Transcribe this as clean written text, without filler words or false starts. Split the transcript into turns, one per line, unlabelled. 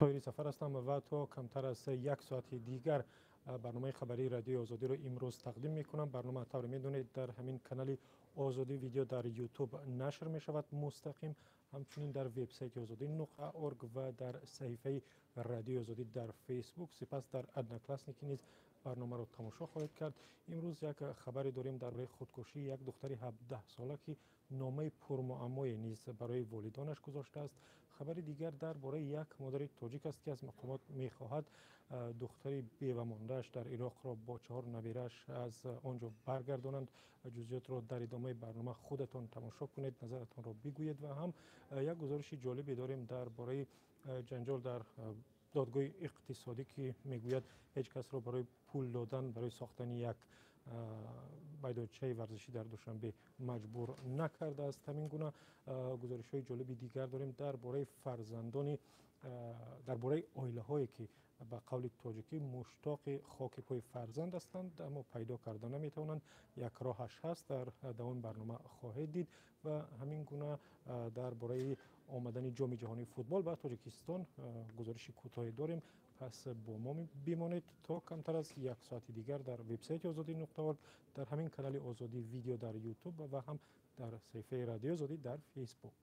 Тоҳири Сафар ҳастам ва то камтар аз як соати дигар барномаи хабарии Радиои Озодиро имрӯз тақдим мекунам. Барнома, тавре медонед, дар ҳамин канали Озодӣ Видео дар Ютуб нашр мешавад мустақим, ҳамчунин дар вебсайти Озодӣ.org ва дар саҳифаи Радиои Озодӣ дар Фейсбук, сипас дар Одноклассники низ барномаро тамошо хоҳед кард. Имрӯз як хабаре дорем дар бораи худкушии як духтари 17-сола, ки номаи пурмуаммое низ барои волидонаш гузоштааст. Хабари дигар дар бораи як модари тоҷик аст, ки аз мақомот мехоҳад духтари бевамондааш дар Ироқро бо чаҳор набирааш аз он ҷо баргардонанд. Ҷузъиётро дар идомаи барнома худатон тамошо кунед, назаратонро бигӯед. Ва ҳам як гузориши ҷолибе дорем дар бораи ҷанҷол дар додгоҳи иқтисодӣ, ки мегӯяд ҳеҷ касро барои пул додан барои сохтани як майдончаи варзишӣ дар Душанбе маҷбур накардааст. Ҳамин гуна гузоришҳои ҷолиби дигар дорем дар бораи фарзандони, дар бораи оилаҳое, ки ба қавли тоҷикӣ муштоқи хоки пои фарзанд ҳастанд, аммо пайдо карда наметавонанд. Як роҳаш ҳаст, дар давоми барнома хоҳед дид. Ва ҳамин гуна дар бораи омадани Ҷоми ҷаҳонии футбол ба Тоҷикистон гузориши кӯтоҳе дорем. Пас бо мо бимонед то камтар аз як соати дигар дар вебсайти Озодӣ.org, дар ҳамин канали Озодӣ Видео дар Ютуб ва ҳам дар саҳифаи Радиои Озодӣ дар Фейсбук.